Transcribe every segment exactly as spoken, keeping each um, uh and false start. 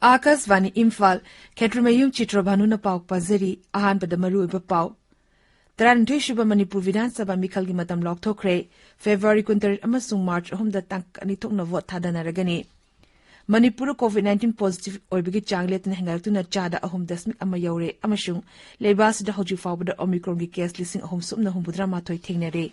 ꯑꯥꯀꯥꯁꯕꯥꯅꯤ ꯏꯝꯐꯥꯜ꯫ ꯈꯦꯇ꯭ꯔꯤꯃꯌꯨꯝ ꯆꯤꯇ꯭ꯔꯚꯥꯅꯨꯅ ꯄꯥꯎ ꯄꯥꯖꯔꯤ꯫ ꯑꯍꯥꯟꯕꯗ ꯃꯔꯨꯑꯣꯏꯕ ꯄꯥꯎ꯫ ꯇꯔꯥꯅꯤꯊꯣꯏ ꯁꯨꯕ ꯃꯅꯤꯄꯨꯔ ꯕꯤꯙꯥꯟ ꯁꯚꯥ ꯃꯤꯈꯜꯒꯤ ꯃꯇꯝ ꯂꯥꯎꯊꯣꯛꯈ꯭ꯔꯦ꯫ ꯐꯦꯕ꯭ꯔꯨꯋꯥꯔꯤ ꯀꯨꯟꯇꯔꯦꯠ ꯑꯃꯁꯨꯡ ꯃꯥꯔꯆ ꯑꯍꯨꯝꯗ ꯇꯥꯡꯀꯛ ꯑꯅꯤ ꯊꯣꯛꯅ ꯚꯣꯠ ꯊꯥꯗꯅꯔꯒꯅꯤ꯫ ꯃꯅꯤꯄꯨꯔꯗ COVID nineteen positive ꯑꯣꯏꯕꯒꯤ ꯆꯥꯡ ꯂꯦꯞꯇꯅ ꯍꯦꯟꯒꯠꯂꯛꯇꯨꯅ ꯆꯥꯗ ꯑꯍꯨꯝ ꯗꯁꯃꯤꯛ ꯑꯃ ꯌꯧꯔꯦ ꯑꯃꯁꯨꯡ ꯂꯩꯕꯥꯛ ꯑꯁꯤꯗ ꯍꯧꯖꯤꯛ ꯐꯥꯎꯕꯗ Omicronꯒꯤ case ꯂꯤꯁꯤꯡ ꯑꯍꯨꯝ ꯁꯨꯞꯅ ꯍꯨꯝꯐꯨꯇꯔꯥ ꯃꯥꯊꯣꯏ ꯊꯦꯡꯅꯔꯦ꯫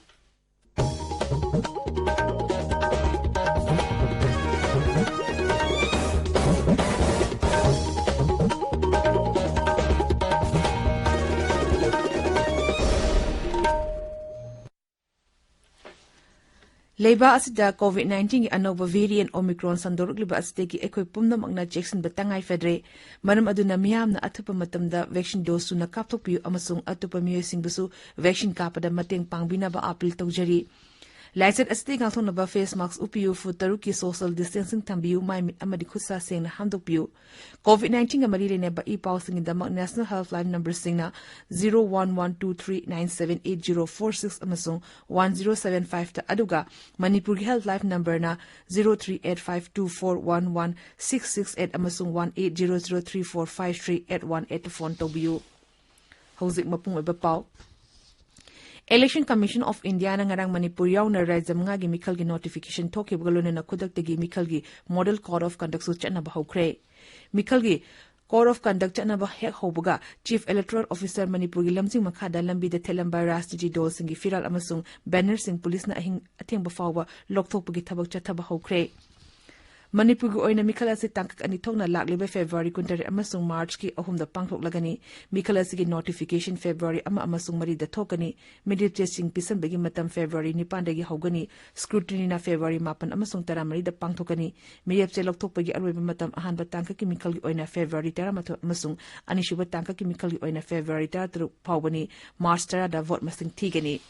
ꯂꯩꯕꯥꯛ ꯑꯁꯤꯗ COVID nineteenꯒꯤ ꯑꯅꯧꯕ variant Omicron ꯁꯟꯗꯣꯔꯛꯂꯤꯕ ꯑꯁꯤꯗꯒꯤ ꯑꯩꯈꯣꯏ ꯄꯨꯝꯅꯃꯛꯅ ꯆꯦꯛꯁꯤꯟꯕ ꯇꯉꯥꯏ ꯐꯗ꯭ꯔꯦ꯫ ꯃꯔꯝ ꯑꯗꯨꯅ ꯃꯤꯌꯥꯝꯅ ꯑꯊꯨꯕ ꯃꯇꯝꯗ vaccine dose ꯁꯨꯅ ꯀꯥꯞꯊꯣꯛꯄꯤꯌꯨ ꯑꯃꯁꯨꯡ ꯑꯇꯣꯞꯄ ꯃꯤꯑꯣꯏꯁꯤꯡꯕꯨꯁꯨ vaccine ꯀꯥꯞꯄꯗ ꯃꯇꯦꯡ ꯄꯥꯡꯕꯤꯅꯕ appeal ꯇꯧꯖꯔꯤ꯫ ꯂꯥꯏꯆꯠ ꯑꯁꯤꯗꯒꯤ ꯉꯥꯛꯊꯣꯛꯅꯕ face mask ꯎꯞꯄꯤꯌꯨ, ꯐꯨꯠ ꯇꯔꯨꯛꯀꯤ social distancing ꯊꯝꯕꯤꯌꯨ, ꯃꯥꯏ ꯃꯤꯠ ꯑꯃꯗꯤ ꯈꯨꯠ ꯁꯥ ꯁꯦꯡꯅ ꯍꯥꯝꯗꯣꯛꯄꯤꯌꯨ꯫ COVID nineteenꯒ ꯃꯔꯤ ꯂꯩꯅꯕ E ꯄꯥꯎꯁꯤꯡꯒꯤꯗꯃꯛ National Helpline numberꯁꯤꯡꯅ zero one one two three nine seven eight zero four six ꯑꯃꯁꯨꯡ one zero seven fiveꯇ, ꯑꯗꯨꯒ ꯃꯅꯤꯄꯨꯔꯒꯤ Helpline numberꯅ zero three eight five two four one one six six eight ꯑꯃꯁꯨꯡ one eight zero zero three four five three eight one eightꯇ phone ꯇꯧꯕꯤꯌꯨ꯫ ꯍꯧꯖꯤꯛ ꯃꯄꯨꯡ ꯑꯣꯏꯕ ꯄꯥꯎ꯫ Election Commission of Indiaꯅ ꯉꯔꯥꯡ ꯃꯅꯤꯄꯨꯔ ꯌꯥꯎꯅ ꯔꯥꯖ꯭ꯌ ꯃꯉꯥꯒꯤ ꯃꯤꯈꯜꯒꯤ notification ꯊꯣꯛꯈꯤꯕꯒ ꯂꯣꯏꯅꯅ ꯈꯨꯗꯛꯇꯒꯤ ꯃꯤꯈꯜꯒꯤ Model Code of Conductꯁꯨ ꯆꯠꯅꯕ ꯍꯧꯈ꯭ꯔꯦ꯫ ꯃꯤꯈꯜꯒꯤ Code of Conduct ꯆꯠꯅꯕ ꯍꯦꯛ ꯍꯧꯕꯒ Chief Electoral Officer ꯃꯅꯤꯄꯨꯔꯒꯤ ꯂꯝꯖꯤꯡ ꯃꯈꯥꯗ ꯂꯝꯕꯤꯗ ꯊꯦꯠꯂꯝꯕ ꯔꯥꯖꯅꯤꯇꯤ ꯗꯜꯁꯤꯡꯒꯤ ꯐꯤꯔꯥꯜ ꯑꯃꯁꯨꯡ bannerꯁꯤꯡ ꯄꯨꯂꯤꯁꯅ ꯑꯍꯤꯡ ꯑꯊꯦꯡꯕ ꯐꯥꯎꯕ ꯂꯧꯊꯣꯛꯄꯒꯤ ꯊꯕꯛ ꯆꯠꯊꯕ ꯍꯧꯈ꯭ꯔꯦ꯫ ꯃꯅꯤꯄꯨꯔꯒꯤ ꯑꯣꯏꯅ ꯃꯤꯈꯜ ꯑꯁꯤ ꯇꯥꯡꯀꯛ ꯑꯅꯤ ꯊꯣꯛꯅ ꯂꯥꯛꯂꯤꯕ ꯐꯦꯕ꯭ꯔꯨꯋꯥꯔꯤ ꯀꯨꯟꯇꯔꯦꯠ ꯑꯃꯁꯨꯡ ꯃꯥꯔꯆꯀꯤ ꯑꯍꯨꯝꯗ ꯄꯥꯡꯊꯣꯛꯂꯒꯅꯤ꯫ ꯃꯤꯈꯜ ꯑꯁꯤꯒꯤ notification ꯐꯦꯕ꯭ꯔꯨꯋꯥꯔꯤ ꯑꯃ ꯑꯃꯁꯨꯡ ꯃꯔꯤꯗ ꯊꯣꯛꯀꯅꯤ꯫ ꯃꯤꯔꯦꯞ ꯆꯦꯁꯤꯡ ꯄꯤꯁꯟꯕꯒꯤ ꯃꯇꯝ ꯐꯦꯕ꯭ꯔꯨꯋꯥꯔꯤ ꯅꯤꯄꯥꯟꯗꯒꯤ ꯍꯧꯒꯅꯤ꯫ Scrutinyꯅ ꯐꯦꯕ꯭ꯔꯨꯋꯥꯔꯤ ꯃꯥꯄꯟ ꯑꯃꯁꯨꯡ ꯇꯔꯥꯃꯔꯤꯗ ꯄꯥꯡꯊꯣꯛꯀꯅꯤ꯫ ꯃꯤꯔꯦꯞ ꯆꯦ ꯂꯧꯊꯣꯛꯄꯒꯤ ꯑꯔꯣꯏꯕ ꯃꯇꯝ ꯑꯍꯥꯟꯕ ꯇꯥꯡꯀꯛꯀꯤ ꯃꯤꯈꯜꯒꯤ ꯑꯣꯏꯅ ꯐꯦꯕ꯭ꯔꯨꯋꯥꯔꯤ ꯇꯔꯥꯃꯥꯊꯣꯏ ꯑꯃꯁꯨꯡ ꯑꯅꯤꯁꯨꯕ ꯇꯥꯡꯀꯛꯀꯤ ꯃꯤꯈꯜꯒꯤ ꯑꯣꯏꯅ ꯐꯦꯕ꯭ꯔꯨꯋꯥꯔꯤ ꯇꯔꯥꯇꯔꯨꯛ ꯐꯥꯎꯕꯅꯤ꯫ ꯃꯥꯔꯆ ꯇꯔꯥꯗ ꯚꯣꯠ ꯃꯁꯤꯡ ꯊꯤꯒꯅꯤ꯫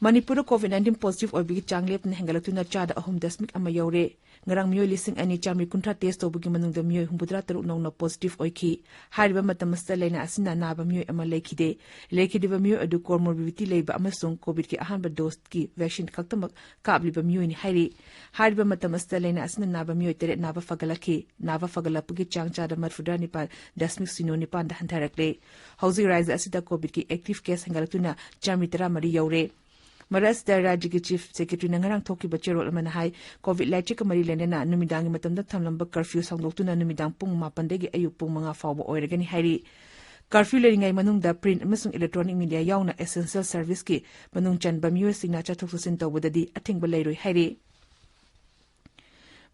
ꯃꯅꯤꯄꯨꯔꯗ COVID nineteen positive ꯑꯣꯏꯕꯒꯤ ꯆꯥꯡ ꯂꯦꯞꯇꯅ ꯍꯦꯟꯒꯠꯂꯛꯇꯨꯅ ꯆꯥꯗ ꯑꯍꯨꯝ ꯗꯁꯃꯤꯛ ꯑꯃ ꯌꯧꯔꯦ꯫ ꯉꯔꯥꯡ ꯃꯤꯑꯣꯏ ꯂꯤꯁꯤꯡ ꯑꯅꯤ ꯆꯥꯃꯔꯤ ꯀꯨꯟꯊ꯭ꯔꯥ ꯇꯦꯁ ꯇꯧꯕꯒꯤ ꯃꯅꯨꯡꯗ ꯃꯤꯑꯣꯏ ꯍꯨꯝꯐꯨꯇꯔꯥ ꯇꯔꯨꯛ ꯅꯧꯅ ꯄꯣꯖꯤꯇꯤꯚ ꯑꯣꯏꯈꯤ꯫ ꯍꯥꯏꯔꯤꯕ ꯃꯇꯝ ꯑꯁꯤꯗ ꯂꯥꯏꯅꯥ ꯑꯁꯤꯅ ꯅꯥꯕ ꯃꯤꯑꯣꯏ ꯑꯃ ꯂꯩꯈꯤꯗꯦ꯫ ꯂꯩꯈꯤꯗ꯭ꯔꯤꯕ ꯃꯤꯑꯣꯏ ꯑꯗꯨ ꯀꯣꯃꯣꯔꯕꯤꯗꯤꯇꯤ ꯂꯩꯕ ꯑꯃꯁꯨꯡ ꯀꯣꯚꯤꯗꯀꯤ ꯑꯍꯥꯟꯕ ꯗꯣꯁꯀꯤ ꯚꯦꯛꯁꯤꯟ ꯈꯛꯇꯃꯛ ꯀꯥꯞꯂꯤꯕ ꯃꯤꯑꯣꯏꯅꯤ ꯍꯥꯏꯔꯤ꯫ ꯍꯥꯏꯔꯤꯕ ꯃꯇꯝ ꯑꯁꯤꯗ ꯂꯥꯏꯅꯥ ꯑꯁꯤꯅ ꯅꯥꯕ ꯃꯤꯑꯣꯏ ꯇꯔꯦꯠ ꯅꯥꯕ ꯐꯒꯠꯂꯛꯈꯤ꯫ ꯅꯥꯕ ꯐꯒꯠꯂꯛꯄꯒꯤ ꯆꯥꯡ ꯆꯥꯗ ꯃꯔꯤꯐꯨꯇꯔꯥ ꯅꯤꯄꯥꯟ ꯗꯁꯃꯤꯛ ꯁꯤꯅꯣ ꯅꯤꯄꯥꯟꯗ ꯍꯟꯊꯔꯛꯂꯦ꯫ ꯍꯧꯖꯤꯛ ꯔꯥꯖ꯭ꯌ ꯑꯁꯤꯗ ꯀꯣꯚꯤꯗꯀꯤ ꯑꯦꯛꯇꯤꯚ ꯀꯦꯁ ꯍꯦꯟꯒꯠꯂꯛꯇꯨꯅ ꯆꯥꯃꯔꯤ ꯇꯔꯥꯃꯔꯤ ꯌꯧꯔꯦ꯫ ꯃꯔꯛ ꯑꯁꯤꯗ ꯔꯥꯖ꯭ꯌꯒꯤ ꯆꯤꯐ ꯁꯦꯀ꯭ꯔꯦꯇꯔꯤꯅ ꯉꯔꯥꯡ ꯊꯣꯛꯈꯤꯕ ꯆꯦꯔꯣꯜ ꯑꯃꯅ ꯍꯥꯏ, ꯀꯣꯚꯤꯗ ꯂꯥꯏꯆꯠꯀ ꯃꯔꯤ ꯂꯩꯅꯅ ꯅꯨꯃꯤꯗꯥꯡꯒꯤ ꯃꯇꯝꯗ ꯊꯝꯂꯝꯕ ꯀꯔꯐ꯭ꯌꯨ ꯁꯥꯡꯗꯣꯛꯇꯨꯅ ꯅꯨꯃꯤꯗꯥꯡ ꯄꯨꯡ ꯃꯥꯄꯟꯗꯒꯤ ꯑꯌꯨꯛ ꯄꯨꯡ ꯃꯉꯥ ꯐꯥꯎꯕ ꯑꯣꯏꯔꯒꯅꯤ ꯍꯥꯏꯔꯤ꯫ ꯀꯔꯐ꯭ꯌꯨ ꯂꯩꯔꯤꯉꯩ ꯃꯅꯨꯡꯗ ꯄ꯭ꯔꯤꯟꯠ ꯑꯃꯁꯨꯡ ꯏꯂꯦꯛꯇ꯭ꯔꯣꯅꯤꯛ ꯃꯤꯗꯤꯌꯥ ꯌꯥꯎꯅ ꯑꯦꯁꯦꯟꯁꯤꯌꯦꯜ ꯁꯔꯚꯤꯁꯀꯤ ꯃꯅꯨꯡ ꯆꯟꯕ ꯃꯤꯑꯣꯏꯁꯤꯡꯅ ꯆꯠꯊꯣꯛ ꯆꯠꯁꯤꯟ ꯇꯧꯕꯗꯗꯤ ꯑꯊꯤꯡꯕ ꯂꯩꯔꯣꯏ ꯍꯥꯏꯔꯤ꯫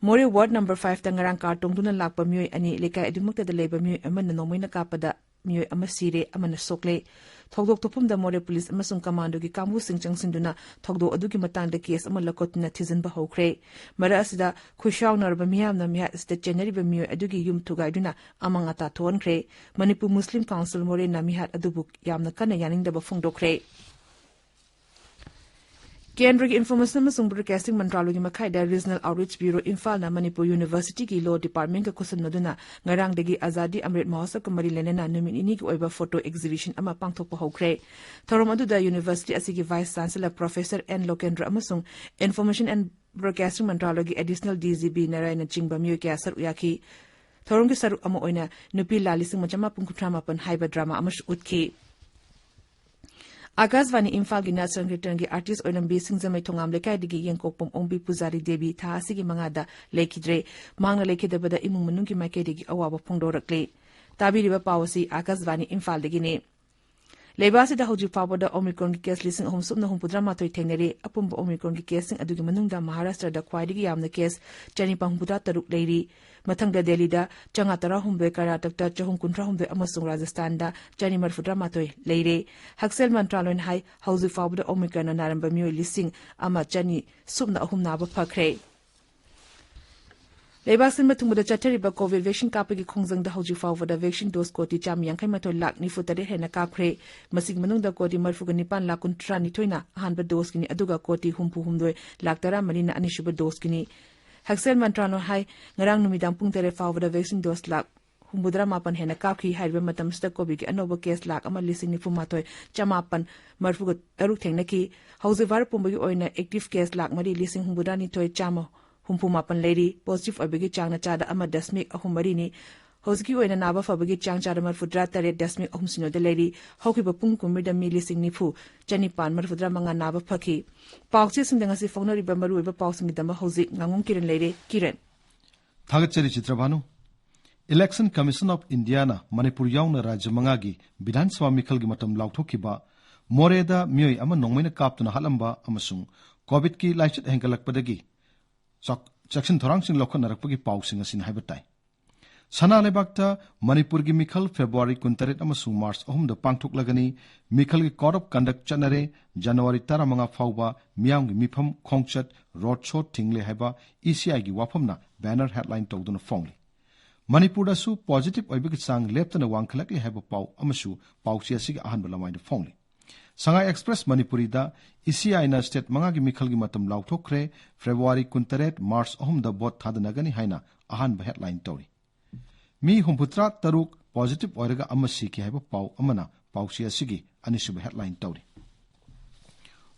ꯃꯣꯔꯦ ꯋꯥꯔꯗ ꯅꯝꯕꯔ ꯐꯥꯏꯚꯇ ꯉꯔꯥꯡ ꯀꯥꯔ ꯇꯣꯡꯗꯨꯅ ꯂꯥꯛꯄ ꯃꯤꯑꯣꯏ ꯑꯅꯤ, ꯂꯩꯀꯥꯏ ꯑꯗꯨꯃꯛꯇꯗ ꯂꯩꯕ ꯃꯤꯑꯣꯏ ꯑꯃꯅ ꯅꯣꯡꯃꯩꯅ ꯀꯥꯞꯄꯗ ꯃꯤꯑꯣꯏ ꯑꯃ ꯁꯤꯔꯦ, ꯑꯃꯅ ꯁꯣꯛꯂꯦ꯫ ꯊꯧꯗꯣꯛ ꯊꯣꯛꯐꯝꯗ ꯃꯣꯔꯦ ꯄꯨꯂꯤꯁ ꯑꯃꯁꯨꯡ ꯀꯃꯥꯟꯗꯣꯒꯤ ꯀꯥꯡꯕꯨꯁꯤꯡ ꯆꯪꯁꯤꯟꯗꯨꯅ ꯊꯧꯗꯣꯛ ꯑꯗꯨꯒꯤ ꯃꯇꯥꯡꯗ ꯀꯦꯁ ꯑꯃ ꯂꯧꯈꯠꯇꯨꯅ ꯊꯤꯖꯤꯟꯕ ꯍꯧꯈ꯭ꯔꯦ꯫ ꯃꯔꯛ ꯑꯁꯤꯗ ꯈꯨꯠꯁꯥꯎꯅꯔꯕ ꯃꯤꯌꯥꯝꯅ ꯃꯤꯍꯥꯠ ꯑꯁꯤꯗ ꯆꯦꯟꯅꯔꯤꯕ ꯃꯤꯑꯣꯏ ꯑꯗꯨꯒꯤ ꯌꯨꯝ ꯊꯨꯒꯥꯏꯗꯨꯅ ꯑꯃꯥꯡ ꯑꯇꯥ ꯊꯣꯛꯍꯟꯈ꯭ꯔꯦ꯫ ꯃꯅꯤꯄꯨꯔ ꯃꯨꯁꯂꯤꯝ ꯀꯥꯎꯟꯁꯤꯜ ꯃꯣꯔꯦꯅ ꯃꯤꯍꯥꯠ ꯑꯗꯨꯕꯨ ꯌꯥꯝꯅ ꯀꯟꯅ ꯌꯥꯅꯤꯡꯗꯕ ꯐꯣꯡꯗꯣꯛꯈ꯭ꯔꯦ꯫ ꯀꯦꯟꯗ꯭ꯔꯒꯤ ꯏꯟꯐꯣꯔꯃꯦꯁꯟ ꯑꯃꯁꯨꯡ ꯕ꯭ꯔꯣꯗꯀꯥꯁꯇꯤꯡ ꯃꯟꯇ꯭ꯔꯥꯂꯣꯏꯒꯤ ꯃꯈꯥꯏꯗ ꯔꯤꯖꯅꯦꯜ ꯑꯥꯎꯠꯔꯤꯆ ꯕ꯭ꯌꯨꯔꯣ ꯏꯝꯐꯥꯜꯅ ꯃꯅꯤꯄꯨꯔ ꯌꯨꯅꯤꯚꯔꯁꯤꯇꯤꯒꯤ ꯂꯣ ꯗꯤꯄꯥꯔꯠꯃꯦꯟꯒ ꯈꯨꯠꯁꯝꯅꯗꯨꯅ ꯉꯔꯥꯡꯗꯒꯤ ꯑꯖꯥꯗꯤ ꯑꯃ꯭ꯔꯤꯠ ꯃꯍꯣꯠꯁꯕꯀ ꯃꯔꯤ ꯂꯩꯅꯅ ꯅꯨꯃꯤꯠ ꯅꯤꯅꯤꯒꯤ ꯑꯣꯏꯕ ꯐꯣꯇꯣ ꯑꯦꯛꯖꯤꯕꯤꯁꯟ ꯑꯃ ꯄꯥꯡꯊꯣꯛꯄ ꯍꯧꯈ꯭ꯔꯦ꯫ ꯊꯧꯔꯝ ꯑꯗꯨꯗ ꯌꯨꯅꯤꯚꯔꯁꯤꯇꯤ ꯑꯁꯤꯒꯤ ꯚꯥꯏꯁ ꯆꯥꯟꯁꯦꯂꯔ ꯄ꯭ꯔꯣꯐꯦꯁꯔ ꯑꯦꯟ ꯂꯣꯀꯦꯟꯗ꯭ꯔ ꯑꯃꯁꯨꯡ ꯏꯟꯐꯣꯔꯃꯦꯁꯟ ꯑꯦꯟ ꯕ꯭ꯔꯣꯗꯀꯥꯁꯇꯤꯡ ꯃꯟꯇ꯭ꯔꯥꯂꯣꯏꯒꯤ ꯑꯦꯗꯤꯁꯅꯦꯜ ꯗꯤꯖꯤꯕꯤ ꯅꯥꯔꯥꯌꯟꯅꯆꯤꯡꯕ ꯃꯤꯑꯣꯏ ꯀꯌꯥ ꯁꯔꯨꯛ ꯌꯥꯈꯤ꯫ ꯊꯧꯔꯝꯒꯤ ꯁꯔꯨꯛ ꯑꯃ ꯑꯣꯏꯅ ꯅꯨꯄꯤ ꯂꯥ ꯂꯤꯁꯤꯡ ꯑꯃ ꯆꯃꯥꯄꯟ ꯀꯨꯟꯊ꯭ꯔꯥ ꯃꯥꯄꯟ ꯍꯥꯏꯕ ꯗ꯭ꯔꯃꯥ ꯑꯃꯁꯨ ꯎꯠꯈꯤ꯫ ꯑꯥꯀꯥꯁꯕꯥꯅꯤ ꯏꯝꯐꯥꯜꯒꯤ ꯅꯥꯠ ꯁꯪꯀꯤꯔꯇꯟꯒꯤ ꯑꯥꯔꯇꯤꯁ ꯑꯣꯏꯔꯝꯕꯤ ꯁꯤꯡꯖꯃꯩ ꯊꯣꯉꯥꯝ ꯂꯩꯀꯥꯏꯗꯒꯤ ꯌꯦꯡꯀꯣꯛꯄꯝ ꯑꯣꯡꯕꯤ ꯄꯨꯖꯥꯔꯤ ꯗꯦꯕꯤ ꯊꯥ ꯑꯁꯤꯒꯤ ꯃꯉꯥꯗ ꯂꯩꯈꯤꯗ꯭ꯔꯦ꯫ ꯃꯍꯥꯛꯅ ꯂꯩꯈꯤꯗꯕꯗ ꯏꯃꯨꯡ ꯃꯅꯨꯡꯒꯤ ꯃꯥꯏꯀꯩꯗꯒꯤ ꯑꯋꯥꯕ ꯐꯣꯡꯗꯣꯔꯛꯂꯤ꯫ ꯇꯥꯕꯤꯔꯤꯕ ꯄꯥꯎ ꯑꯁꯤ ꯑꯥꯀꯥꯁꯕꯥꯅꯤ ꯏꯝꯐꯥꯜꯗꯒꯤꯅꯤ꯫ ꯂꯩꯕꯥꯛ ꯑꯁꯤꯗ ꯍꯧꯖꯤꯛ ꯐꯥꯎꯕꯗ ꯑꯣꯃꯤꯀ꯭ꯔꯣꯟꯒꯤ ꯀꯦꯁ ꯂꯤꯁꯤꯡ ꯑꯍꯨꯝ ꯁꯨꯞꯅ ꯍꯨꯝꯐꯨꯇꯔꯥ ꯃꯥꯊꯣꯏ ꯊꯦꯡꯅꯔꯤ꯫ ꯑꯄꯨꯟꯕ ꯑꯣꯃꯤꯀ꯭ꯔꯣꯟꯒꯤ ꯀꯦꯁꯁꯤꯡ ꯑꯗꯨꯒꯤ ꯃꯅꯨꯡꯗ ꯃꯍꯥꯔꯥꯁꯇ꯭ꯔꯗ ꯈ꯭ꯋꯥꯏꯗꯒꯤ ꯌꯥꯝꯅ ꯀꯦꯁ ꯆꯅꯤꯄꯥꯟ ꯍꯨꯝꯐꯨꯇꯔꯥ ꯇꯔꯨꯛ ꯂꯩꯔꯤ꯫ ꯃꯊꯪꯗ ꯗꯦꯜꯂꯤꯗ ꯆꯥꯝꯃꯉꯥ ꯇꯔꯥꯍꯨꯝꯗꯣꯏ, ꯀꯔꯅꯥꯇꯛꯇ ꯆꯍꯨꯝ ꯀꯨꯟꯊ꯭ꯔꯥꯍꯨꯝꯗꯣꯏ ꯑꯃꯁꯨꯡ ꯔꯥꯖꯁꯊꯥꯟꯗ ꯆꯅꯤꯃꯔꯤꯐꯨꯇꯔꯥ ꯃꯥꯊꯣꯏ ꯂꯩꯔꯦ꯫ ꯍꯛꯁꯦꯜ ꯃꯟꯇ꯭ꯔꯥꯂꯣꯏꯅ ꯍꯥꯏ, ꯍꯧꯖꯤꯛ ꯐꯥꯎꯕꯗ ꯑꯣꯃꯤꯀ꯭ꯔꯣꯟꯅ ꯅꯥꯔꯝꯕ ꯃꯤꯑꯣꯏ ꯂꯤꯁꯤꯡ ꯑꯃ ꯆꯅꯤ ꯁꯨꯞꯅ ꯑꯍꯨꯝ ꯅꯥꯕ ꯐꯈ꯭ꯔꯦ꯫ ꯂꯩꯕꯥꯛ ꯁꯤꯟꯕ ꯊꯨꯡꯕꯗ ꯆꯠꯊꯔꯤꯕ ꯀꯣꯚꯤꯗ ꯚꯦꯛꯁꯤꯟ ꯀꯥꯞꯄꯒꯤ ꯈꯣꯡꯖꯪꯗ ꯍꯧꯖꯤꯛ ꯐꯥꯎꯕꯗ ꯚꯦꯛꯁꯤꯟ ꯗꯣꯁ ꯀꯣꯇꯤ ꯆꯥꯝꯃ ꯌꯥꯡꯈꯩ ꯃꯥꯊꯣꯏ ꯂꯥꯈ ꯅꯤꯐꯨ ꯇꯔꯦꯠ ꯍꯦꯟꯅ ꯀꯥꯞꯈ꯭ꯔꯦ꯫ ꯃꯁꯤꯒꯤ ꯃꯅꯨꯡꯗ ꯀꯣꯇꯤ ꯃꯔꯤꯐꯨꯒ ꯅꯤꯄꯥꯟ ꯂꯥꯈ ꯀꯨꯟꯊ꯭ꯔꯥ ꯅꯤꯊꯣꯏꯅ ꯑꯍꯥꯟꯕ ꯗꯣꯁꯀꯤꯅꯤ, ꯑꯗꯨꯒ ꯀꯣꯇꯤ ꯍꯨꯝꯐꯨ ꯍꯨꯝꯗꯣꯏ ꯂꯥꯈ ꯇꯔꯥ ꯃꯔꯤꯅ ꯑꯅꯤꯁꯨꯕ ꯗꯣꯁꯀꯤꯅꯤ꯫ ꯍꯛꯁꯦꯜ ꯃꯟꯇ꯭ꯔꯥꯂꯣꯏ ꯍꯥꯏ, ꯉꯔꯥꯡ ꯅꯨꯃꯤꯗꯥꯡ ꯄꯨꯡ ꯇꯔꯦꯠ ꯐꯥꯎꯕꯗ vaccine dose ꯂꯥꯈ ꯍꯨꯝꯐꯨꯇꯔꯥ ꯃꯥꯄꯟ ꯍꯦꯟꯅ ꯀꯥꯞꯈꯤ꯫ ꯍꯥꯏꯔꯤꯕ ꯃꯇꯝꯁꯤꯗ COVID-ꯀꯤ ꯑꯅꯧꯕ case ꯂꯥꯈ ꯑꯃ ꯂꯤꯁꯤꯡ ꯅꯤꯐꯨ ꯃꯥꯊꯣꯏ ꯆꯃꯥꯄꯟ ꯃꯔꯤꯐꯨ ꯇꯔꯨꯛ ꯊꯦꯡꯅꯈꯤ꯫ ꯍꯧꯖꯤꯛ ꯚꯥꯔꯠ ꯄꯨꯝꯕꯒꯤ ꯑꯣꯏꯅ active case ꯂꯥꯈ ꯃꯔꯤ ꯂꯤꯁꯤꯡ ꯍꯨꯝꯐꯨꯇꯔꯥꯅꯤꯊꯣꯏ ꯆꯥꯝꯃ ꯍꯨꯝꯐꯨ ꯃꯥꯄꯟ ꯂꯩꯔꯤ꯫ Positive ꯑꯣꯏꯕꯒꯤ ꯆꯥꯡꯅ ꯆꯥꯗ ꯑꯃ ꯗꯁꯃꯤꯛ ꯑꯍꯨꯝ ꯃꯔꯤꯅꯤ꯫ ꯍꯧꯖꯤꯛꯀꯤ ꯑꯣꯏꯅ ꯅꯥꯕ ꯐꯕꯒꯤ ꯆꯥꯡ ꯆꯥꯗ ꯃꯔꯤꯐꯨꯇꯔꯥ ꯇꯔꯦꯠ ꯗꯁꯃꯤꯛ ꯑꯍꯨꯝ ꯁꯤꯅꯣꯗ ꯂꯩꯔꯤ꯫ ꯍꯧꯈꯤꯕ ꯄꯨꯡ ꯀꯨꯟꯃꯔꯤꯗ ꯃꯤ ꯂꯤꯁꯤꯡ ꯅꯤꯐꯨ ꯆꯅꯤꯄꯥꯟ ꯃꯔꯤꯐꯨꯇꯔꯥ ꯃꯉꯥ ꯅꯥꯕ ꯐꯈꯤ꯫ ꯄꯥꯎꯆꯦꯁꯤꯡꯗ ꯉꯁꯤ ꯐꯣꯡꯅꯔꯤꯕ ꯃꯔꯨꯑꯣꯏꯕ ꯄꯥꯎꯁꯤꯡꯒꯤꯗꯃꯛ ꯍꯧꯖꯤꯛ ꯉꯥꯉꯣꯝ ꯀꯤꯔꯟ ꯂꯩꯔꯦ꯫ ꯀꯤꯔꯟ꯫ ꯊꯥꯒꯠꯆꯔꯤ ꯆꯤꯇ꯭ꯔꯚꯥꯅꯨ꯫ Election Commission of Indiaꯅ ꯃꯅꯤꯄꯨꯔ ꯌꯥꯎꯅ ꯔꯥꯖ꯭ꯌ ꯃꯉꯥꯒꯤ ꯕꯤꯙꯥꯟ ꯁꯚꯥ ꯃꯤꯈꯜꯒꯤ ꯃꯇꯝ ꯂꯥꯎꯊꯣꯛꯈꯤꯕ ꯃꯣꯔꯦꯗ ꯃꯤꯑꯣꯏ ꯑꯃ ꯅꯣꯡꯃꯩꯅ ꯀꯥꯞꯇꯨꯅ ꯍꯥꯠꯂꯝꯕ ꯑꯃꯁꯨꯡ COVID-ꯀꯤ ꯂꯥꯏꯆꯠ ꯍꯦꯟꯒꯠꯂꯛꯄꯗꯒꯤ ꯆꯥꯛ-, ꯆꯦꯛꯁꯤꯟ ꯊꯧꯔꯥꯡꯁꯤꯡ ꯂꯧꯈꯠꯅꯔꯛꯄꯒꯤ ꯄꯥꯎꯁꯤꯡ ꯑꯁꯤꯅ ꯍꯥꯏꯕ ꯇꯥꯏ꯫ ꯁꯅꯥ ꯂꯩꯕꯥꯛꯇ ꯃꯅꯤꯄꯨꯔꯒꯤ ꯃꯤꯈꯜ February ꯀꯨꯟꯇꯔꯦꯠ ꯑꯃꯁꯨꯡ March ꯑꯍꯨꯝꯗ ꯄꯥꯡꯊꯣꯛꯂꯒꯅꯤ꯫ ꯃꯤꯈꯜꯒꯤ code of conduct ꯆꯠꯅꯔꯦ꯫ January ꯇꯔꯥꯃꯉꯥ ꯐꯥꯎꯕ ꯃꯤꯌꯥꯝꯒꯤ ꯃꯤꯐꯝ, ꯈꯣꯡꯆꯠ, road show ꯊꯤꯡꯂꯦ ꯍꯥꯏꯕ ECIꯒꯤ ꯋꯥꯐꯝꯅ banner headline ꯇꯧꯗꯨꯅ ꯐꯣꯡꯂꯤ꯫ ꯃꯅꯤꯄꯨꯔꯗꯁꯨ positive ꯑꯣꯏꯕꯒꯤ ꯆꯥꯡ ꯂꯦꯞꯇꯅ ꯋꯥꯡꯈꯠꯂꯛꯂꯤ ꯍꯥꯏꯕ ꯄꯥꯎ ꯑꯃꯁꯨ ꯄꯥꯎꯆꯦ ꯑꯁꯤꯒꯤ ꯑꯍꯥꯟꯕ ꯂꯃꯥꯏꯗ ꯐꯣꯡꯂꯤ꯫ Sangai Express ꯃꯅꯤꯄꯨꯔꯤꯗ ECIꯅ state ꯃꯉꯥꯒꯤ ꯃꯤꯈꯜꯒꯤ ꯃꯇꯝ ꯂꯥꯎꯊꯣꯛꯈ꯭ꯔꯦ꯫ February ꯀꯨꯟꯇꯔꯦꯠ, March ꯑꯍꯨꯝꯗ vote ꯊꯥꯗꯅꯒꯅꯤ ꯍꯥꯏꯅ ꯑꯍꯥꯟꯕ headline ꯇꯧꯔꯤ꯫ ꯃꯤ ꯍꯨꯝꯐꯨꯇꯔꯥ ꯇꯔꯨꯛ positive ꯑꯣꯏꯔꯒ ꯑꯃ ꯁꯤꯈꯤ ꯍꯥꯏꯕ ꯄꯥꯎ ꯑꯃꯅ ꯄꯥꯎꯆꯦ ꯑꯁꯤꯒꯤ ꯑꯅꯤꯁꯨꯕ headline ꯇꯧꯔꯤ꯫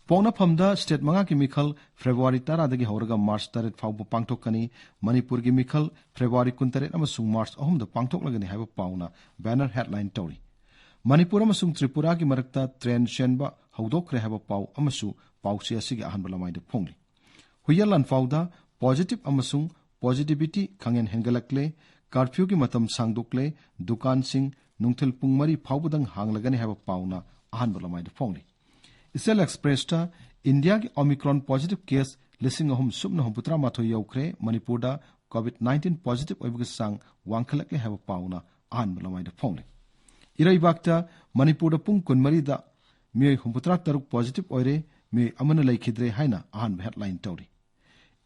ꯄꯣꯛꯅꯐꯝꯗ state ꯃꯉꯥꯒꯤ ꯃꯤꯈꯜ February ꯇꯔꯥꯗꯒꯤ ꯍꯧꯔꯒ March ꯇꯔꯦꯠ ꯐꯥꯎꯕ ꯄꯥꯡꯊꯣꯛꯀꯅꯤ꯫ ꯃꯅꯤꯄꯨꯔꯒꯤ ꯃꯤꯈꯜ February ꯀꯨꯟꯇꯔꯦꯠ ꯑꯃꯁꯨꯡ March ꯑꯍꯨꯝꯗ ꯄꯥꯡꯊꯣꯛꯂꯒꯅꯤ ꯍꯥꯏꯕ ꯄꯥꯎꯅ banner headline ꯇꯧꯔꯤ꯫ ꯃꯅꯤꯄꯨꯔ ꯑꯃꯁꯨꯡ ꯇ꯭ꯔꯤꯄꯨꯔꯥꯒꯤ ꯃꯔꯛꯇ train ꯆꯦꯟꯕ ꯍꯧꯗꯣꯛꯈ꯭ꯔꯦ ꯍꯥꯏꯕ ꯄꯥꯎ ꯑꯃꯁꯨ ꯄꯥꯎꯆꯦ ꯑꯁꯤꯒꯤ ꯑꯍꯥꯟꯕ ꯂꯃꯥꯏꯗ ꯐꯣꯡꯂꯤ꯫ ꯍꯨꯏꯌꯦꯟ ꯂꯥꯟꯐꯥꯎꯗ positive ꯑꯃꯁꯨꯡ positivity ꯈꯪꯍꯦꯟ ꯍꯦꯟꯒꯠꯂꯛꯂꯦ꯫ Curfewꯒꯤ ꯃꯇꯝ ꯁꯥꯡꯗꯣꯛꯂꯦ꯫ ꯗꯨꯀꯥꯟꯁꯤꯡ ꯅꯨꯡꯊꯤꯜ ꯄꯨꯡ ꯃꯔꯤ ꯐꯥꯎꯕꯗꯪ ꯍꯥꯡꯂꯒꯅꯤ ꯍꯥꯏꯕ ꯄꯥꯎꯅ ꯑꯍꯥꯟꯕ ꯂꯃꯥꯏꯗ ꯐꯣꯡꯂꯤ꯫ Israel Expressꯇ ꯏꯟꯗꯤꯌꯥꯒꯤ Omicron positive case ꯂꯤꯁꯤꯡ ꯑꯍꯨꯝ ꯁꯨꯞꯅ ꯍꯨꯝꯐꯨꯇꯔꯥ ꯃꯥꯊꯣꯏ ꯌꯧꯈ꯭ꯔꯦ꯫ ꯃꯅꯤꯄꯨꯔꯗ COVID-19 positive ꯑꯣꯏꯕꯒꯤ ꯆꯥꯡ ꯋꯥꯡꯈꯠꯂꯛꯂꯦ ꯍꯥꯏꯕ ꯄꯥꯎꯅ ꯑꯍꯥꯟꯕ ꯂꯃꯥꯏꯗ ꯐꯣꯡꯂꯤ꯫ ꯏꯔꯩꯕꯥꯛꯇ ꯃꯅꯤꯄꯨꯔꯗ ꯄꯨꯡ ꯀꯨꯟꯃꯔꯤꯗ ꯃꯤꯑꯣꯏ ꯍꯨꯝꯐꯨꯇꯔꯥ ꯇꯔꯨꯛ positive ꯑꯣꯏꯔꯦ, ꯃꯤꯑꯣꯏ ꯑꯃꯅ ꯂꯩꯈꯤꯗ꯭ꯔꯦ ꯍꯥꯏꯅ ꯑꯍꯥꯟꯕ headline ꯇꯧꯔꯤ꯫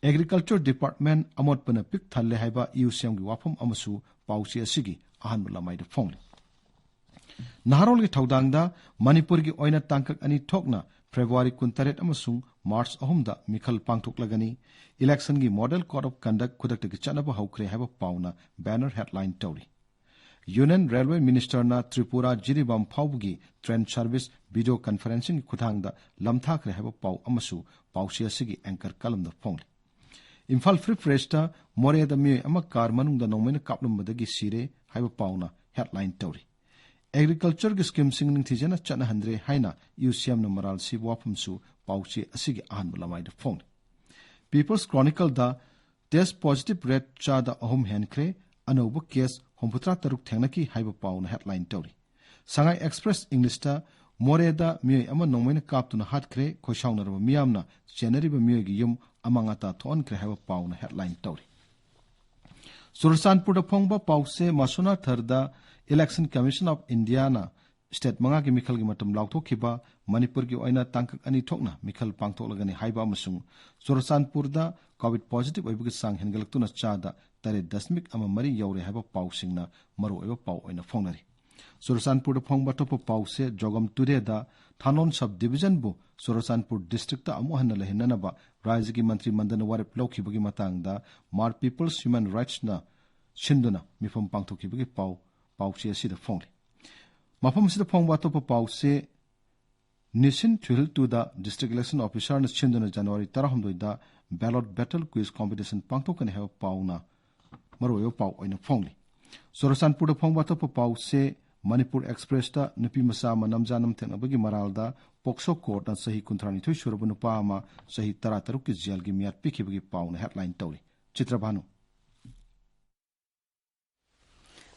Agriculture Department ꯑꯃꯣꯠꯄꯅ ꯄꯤꯛ ꯊꯜꯂꯦ ꯍꯥꯏꯕ EUCMꯒꯤ ꯋꯥꯐꯝ ꯑꯃꯁꯨ ꯄꯥꯎꯆꯦ ꯑꯁꯤꯒꯤ ꯑꯍꯥꯟꯕ ꯂꯃꯥꯏꯗ ꯐꯣꯡꯂꯤ꯫ ꯅꯍꯥꯔꯣꯜꯒꯤ ꯊꯧꯗꯥꯡꯗ ꯃꯅꯤꯄꯨꯔꯒꯤ ꯑꯣꯏꯅ ꯇꯥꯡꯀꯛ ꯑꯅꯤ ꯊꯣꯛꯅ ꯐꯦꯕ꯭ꯔꯨꯋꯥꯔꯤ ꯀꯨꯟꯇꯔꯦꯠ ꯑꯃꯁꯨꯡ ꯃꯥꯔꯆ ꯑꯍꯨꯝꯗ ꯃꯤꯈꯜ ꯄꯥꯡꯊꯣꯛꯂꯒꯅꯤ꯫ ꯏꯂꯦꯛꯁꯟꯒꯤ ꯃꯣꯗꯦꯜ ꯀꯣꯗ ꯑꯣꯐ ꯀꯟꯗꯛ ꯈꯨꯗꯛꯇꯒꯤ ꯆꯠꯅꯕ ꯍꯧꯈ꯭ꯔꯦ ꯍꯥꯏꯕ ꯄꯥꯎꯅ ꯕꯦꯅꯔ ꯍꯦꯗꯂꯥꯏꯟ ꯇꯧꯔꯤ꯫ ꯌꯨꯅꯤꯌꯟ ꯔꯦꯜꯋꯦ ꯃꯤꯅꯤꯁꯇꯔꯅ ꯇ꯭ꯔꯤꯄꯨꯔꯥ ꯖꯤꯔꯤꯕꯥꯝ ꯐꯥꯎꯕꯒꯤ ꯇ꯭ꯔꯦꯟ ꯁꯔꯚꯤꯁ ꯚꯤꯗꯤꯑꯣ ꯀꯟꯐꯔꯦꯟꯁꯤꯡꯒꯤ ꯈꯨꯠꯊꯥꯡꯗ ꯂꯝꯊꯥꯈ꯭ꯔꯦ ꯍꯥꯏꯕ ꯄꯥꯎ ꯑꯃꯁꯨ ꯄꯥꯎꯆꯦ ꯑꯁꯤꯒꯤ ꯑꯦꯡꯀꯔ ꯀꯂꯝꯗ ꯐꯣꯡꯂꯤ꯫ ꯏꯝꯐꯥꯜ ꯐ꯭ꯔꯤ ꯄ꯭ꯔꯦꯁꯇ ꯃꯣꯔꯦꯗ ꯃꯤꯑꯣꯏ ꯑꯃ ꯀꯥꯔ ꯃꯅꯨꯡꯗ ꯅꯣꯡꯃꯩꯅ ꯀꯥꯞꯂꯝꯕꯗꯒꯤ ꯁꯤꯔꯦ ꯍꯥꯏꯕ ꯄꯥꯎꯅ ꯍꯦꯗꯂꯥꯏꯟ ꯇꯧꯔꯤ꯫ ꯑꯦꯒ꯭ꯔꯤꯀꯜꯆꯔꯒꯤ ꯁ꯭ꯀꯤꯝꯁꯤꯡ ꯅꯤꯡꯊꯤꯖꯅ ꯆꯠꯅꯍꯟꯗ꯭ꯔꯦ ꯍꯥꯏꯅ ꯌꯨ ꯁꯤ ꯑꯦꯝꯅ ꯃꯔꯥꯜ ꯁꯤꯕ ꯋꯥꯐꯝꯁꯨ ꯄꯥꯎꯆꯦ ꯑꯁꯤꯒꯤ ꯑꯍꯥꯟꯕ ꯂꯃꯥꯏꯗ ꯐꯣꯡꯂꯤ꯫ ꯄꯤꯄꯜꯁ ꯀ꯭ꯔꯣꯅꯤꯀꯜꯗ ꯇꯦꯁ ꯄꯣꯖꯤꯇꯤꯚ ꯔꯦꯠ ꯆꯥꯗ ꯑꯍꯨꯝ ꯍꯦꯟꯈ꯭ꯔꯦ, ꯑꯅꯧꯕ ꯀꯦꯁ ꯍꯨꯝꯐꯨꯇꯔꯥ ꯇꯔꯨꯛ ꯊꯦꯡꯅꯈꯤ ꯍꯥꯏꯕ ꯄꯥꯎꯅ ꯍꯦꯗꯂꯥꯏꯟ ꯇꯧꯔꯤ꯫ ꯁꯉꯥꯏ ꯑꯦꯛꯁꯄ꯭ꯔꯦꯁ ꯏꯪꯂꯤꯁꯇ ꯃꯣꯔꯦꯗ ꯃꯤꯑꯣꯏ ꯑꯃ ꯅꯣꯡꯃꯩꯅ ꯀꯥꯞꯇꯨꯅ ꯍꯥꯠꯈ꯭ꯔꯦ, ꯈꯣꯏꯁꯥꯎꯅꯔꯕ ꯃꯤꯌꯥꯝꯅ ꯆꯦꯟꯅꯔꯤꯕ ꯃꯤꯑꯣꯏꯒꯤ ꯌꯨꯝ ꯑꯃꯥꯡ ꯑꯇꯥ ꯊꯣꯛꯍꯟꯈ꯭ꯔꯦ ꯍꯥꯏꯕ ꯄꯥꯎꯅ ꯍꯦꯗꯂꯥꯏꯟ ꯇꯧꯔꯤ꯫ ꯆꯨꯔꯆꯥꯟꯄꯨꯔꯗ ꯐꯣꯡꯕ ꯄꯥꯎꯆꯦ ꯃꯁꯣꯅꯥꯊꯔꯗ ꯏꯂꯦꯛꯁꯟ ꯀꯃꯤꯁꯟ ꯑꯣꯐ ꯏꯟꯗꯤꯌꯥꯅ ꯁ꯭ꯇꯦꯠ ꯃꯉꯥꯒꯤ ꯃꯤꯈꯜꯒꯤ ꯃꯇꯝ ꯂꯥꯎꯊꯣꯛꯈꯤꯕ, ꯃꯅꯤꯄꯨꯔꯒꯤ ꯑꯣꯏꯅ ꯇꯥꯡꯀꯛ ꯑꯅꯤ ꯊꯣꯛꯅ ꯃꯤꯈꯜ ꯄꯥꯡꯊꯣꯛꯂꯒꯅꯤ ꯍꯥꯏꯕ ꯑꯃꯁꯨꯡ ꯆꯨꯔꯆꯥꯟꯄꯨꯔꯗ ꯀꯣꯚꯤꯗ ꯄꯣꯖꯤꯇꯤꯚ ꯑꯣꯏꯕꯒꯤ ꯆꯥꯡ ꯍꯦꯟꯒꯠꯂꯛꯇꯨꯅ ꯆꯥꯗ ꯇꯔꯦꯠ ꯗꯁꯃꯤꯛ ꯑꯃ ꯃꯔꯤ ꯌꯧꯔꯦ ꯍꯥꯏꯕ ꯄꯥꯎꯁꯤꯡꯅ ꯃꯔꯨꯑꯣꯏꯕ ꯄꯥꯎ ꯑꯣꯏꯅ ꯐꯣꯡꯅꯔꯤ꯫ ꯆꯨꯔꯆꯥꯟꯄꯨꯔꯗ ꯐꯣꯡꯕ ꯑꯇꯣꯞꯄ ꯄꯥꯎꯁꯦ ꯖꯣꯒꯝ ꯇꯨꯗꯦꯗ ꯊꯥꯅꯣꯟ ꯁꯕ ꯗꯤꯚꯤꯖꯟꯕꯨ ꯆꯨꯔꯆꯥꯟꯄꯨꯔ ꯗꯤꯁꯇ꯭ꯔꯤꯛꯇ ꯑꯃꯨꯛ ꯍꯟꯅ ꯂꯩꯍꯟꯅꯅꯕ ꯔꯥꯖ꯭ꯌꯒꯤ ꯃꯟꯇ꯭ꯔꯤ ꯃꯟꯗꯜꯅ ꯋꯥꯔꯦꯞ ꯂꯧꯈꯤꯕꯒꯤ ꯃꯇꯥꯡꯗ ꯃꯥꯔ ꯄꯤꯄꯜꯁ ꯍ꯭ꯌꯨꯃꯦꯟ ꯔꯥꯏꯠꯁꯅ ꯁꯤꯟꯗꯨꯅ ꯃꯤꯐꯝ ꯄꯥꯡꯊꯣꯛꯈꯤꯕꯒꯤ ꯄꯥꯎ ꯄꯥꯎꯆꯦ ꯑꯁꯤꯗ ꯐꯣꯡꯂꯤ꯫ ꯃꯐꯝ ꯑꯁꯤꯗ ꯐꯣꯡꯕ ꯑꯇꯣꯞꯄ ꯄꯥꯎꯆꯦ ꯅꯤꯁꯤꯟ ꯊꯨꯍꯤꯜ ꯇꯨꯗ ꯗꯤꯁꯇ꯭ꯔꯤꯛ ꯏꯂꯦꯛꯁꯟ ꯑꯣꯐꯤꯁꯥꯔꯅ ꯁꯤꯟꯗꯨꯅ ꯖꯅꯋꯥꯔꯤ ꯇꯔꯥꯍꯨꯝꯗꯣꯏꯗ ꯕꯦꯂꯣꯠ ꯕꯦꯇꯜ ꯀ꯭ꯋꯤꯖ ꯀꯣꯝꯄꯤꯇꯤꯁꯟ ꯄꯥꯡꯊꯣꯛꯀꯅꯤ ꯍꯥꯏꯕ ꯄꯥꯎꯅ ꯃꯔꯨꯑꯣꯏꯕ ꯄꯥꯎ ꯑꯣꯏꯅ ꯐꯣꯡꯂꯤ꯫ ꯆꯨꯔꯆꯥꯟꯄꯨꯔꯗ ꯐꯣꯡꯕ ꯑꯇꯣꯞꯄ ꯄꯥꯎꯁꯦ ꯃꯅꯤꯄꯨꯔ ꯑꯦꯛꯁꯄ꯭ꯔꯦꯁꯇ ꯅꯨꯄꯤ ꯃꯆꯥ ꯑꯃ ꯅꯝꯖꯥ ꯅꯝꯊꯦꯛꯅꯕꯒꯤ ꯃꯔꯥꯜꯗ ꯄꯣꯛꯁꯣ ꯀꯣꯔꯠꯅ ꯆꯍꯤ ꯀꯨꯟꯊ꯭ꯔꯥꯅꯤꯊꯣꯏ ꯁꯨꯔꯕ ꯅꯨꯄꯥ ꯑꯃ ꯆꯍꯤ ꯇꯔꯥꯇꯔꯨꯛꯀꯤ ꯖꯦꯜꯒꯤ ꯃꯤꯌꯥꯠ ꯄꯤꯈꯤꯕꯒꯤ ꯄꯥꯎꯅ ꯍꯦꯗꯂꯥꯏꯟ ꯇꯧꯔꯤ꯫ ꯆꯤꯇ꯭ꯔꯚꯥꯅꯨ꯫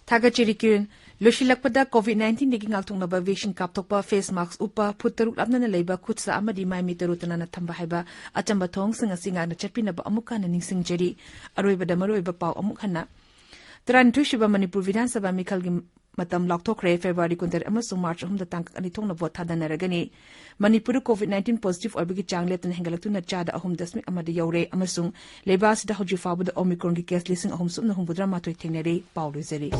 ꯊꯥꯒꯠꯆꯔꯤ ꯀꯤꯔꯟ꯫ ꯂꯣꯏꯁꯤꯜꯂꯛꯄꯗ ꯀꯣꯚꯤꯗ ꯅꯥꯏꯟꯇꯤꯟꯗꯒꯤ ꯉꯥꯛꯊꯣꯛꯅꯕ ꯚꯦꯛꯁꯤꯟ ꯀꯥꯞꯊꯣꯛꯄ, ꯐꯦꯁ ꯃꯥꯛꯁ ꯎꯞꯄ, ꯐꯨꯠ ꯇꯔꯨꯛ ꯂꯥꯞꯅꯅ ꯂꯩꯕ, ꯈꯨꯠ ꯁꯥ ꯑꯃꯗꯤ ꯃꯥꯏ ꯃꯤꯠ ꯇꯔꯨ ꯇꯅꯥꯟꯅ ꯊꯝꯕ ꯍꯥꯏꯕ ꯑꯆꯝꯕ ꯊꯧꯑꯣꯡꯁꯤꯡ ꯑꯁꯤ ꯉꯥꯛꯅ ꯆꯠꯄꯤꯅꯕ ꯑꯃꯨꯛ ꯍꯟꯅ ꯅꯤꯡꯁꯤꯡꯖꯔꯤ꯫ ꯑꯔꯣꯏꯕꯗ ꯃꯔꯨꯑꯣꯏꯕ ꯄꯥꯎ ꯑꯃꯨꯛ ꯍꯟꯅ꯫ ꯇꯔꯥꯅꯤꯊꯣꯏ ꯁꯨꯕ ꯃꯅꯤꯄꯨꯔ ꯕꯤꯙꯥꯟ ꯁꯚꯥ ꯃꯤꯈꯜꯒꯤ ꯃꯇꯝ ꯂꯥꯎꯊꯣꯛꯈ꯭ꯔꯦ꯫ ꯐꯦꯕ꯭ꯔꯨꯋꯥꯔꯤ ꯀꯨꯟꯇꯔꯦꯠ ꯑꯃꯁꯨꯡ ꯃꯥꯔꯆ ꯑꯍꯨꯝꯗ ꯇꯥꯡꯀꯛ ꯑꯅꯤ ꯊꯣꯛꯅ ꯚꯣꯠ ꯊꯥꯗꯅꯔꯒꯅꯤ꯫ ꯃꯅꯤꯄꯨꯔꯗ ꯀꯣꯚꯤꯗ ꯅꯥꯏꯟꯇꯤꯟ ꯄꯣꯖꯤꯇꯤꯚ ꯑꯣꯏꯕꯒꯤ ꯆꯥꯡ ꯂꯦꯞꯇꯅ ꯍꯦꯟꯒꯠꯂꯛꯇꯨꯅ ꯆꯥꯗ ꯑꯍꯨꯝ ꯗꯁꯃꯤꯛ ꯑꯃꯗ ꯌꯧꯔꯦ ꯑꯃꯁꯨꯡ ꯂꯩꯕꯥꯛ ꯑꯁꯤꯗ ꯍꯧꯖꯤꯛ ꯐꯥꯎꯕꯗ ꯑꯣꯃꯤꯀ꯭ꯔꯣꯟꯒꯤ ꯀꯦꯁ ꯂꯤꯁꯤꯡ ꯑꯍꯨꯝ ꯁꯨꯞꯅ ꯍꯨꯝꯐꯨꯇꯔꯥ ꯃꯥꯊꯣꯏ ꯊꯦꯡꯅꯔꯦ꯫ ꯄꯥꯎ ꯂꯣꯏꯖꯔꯦ꯫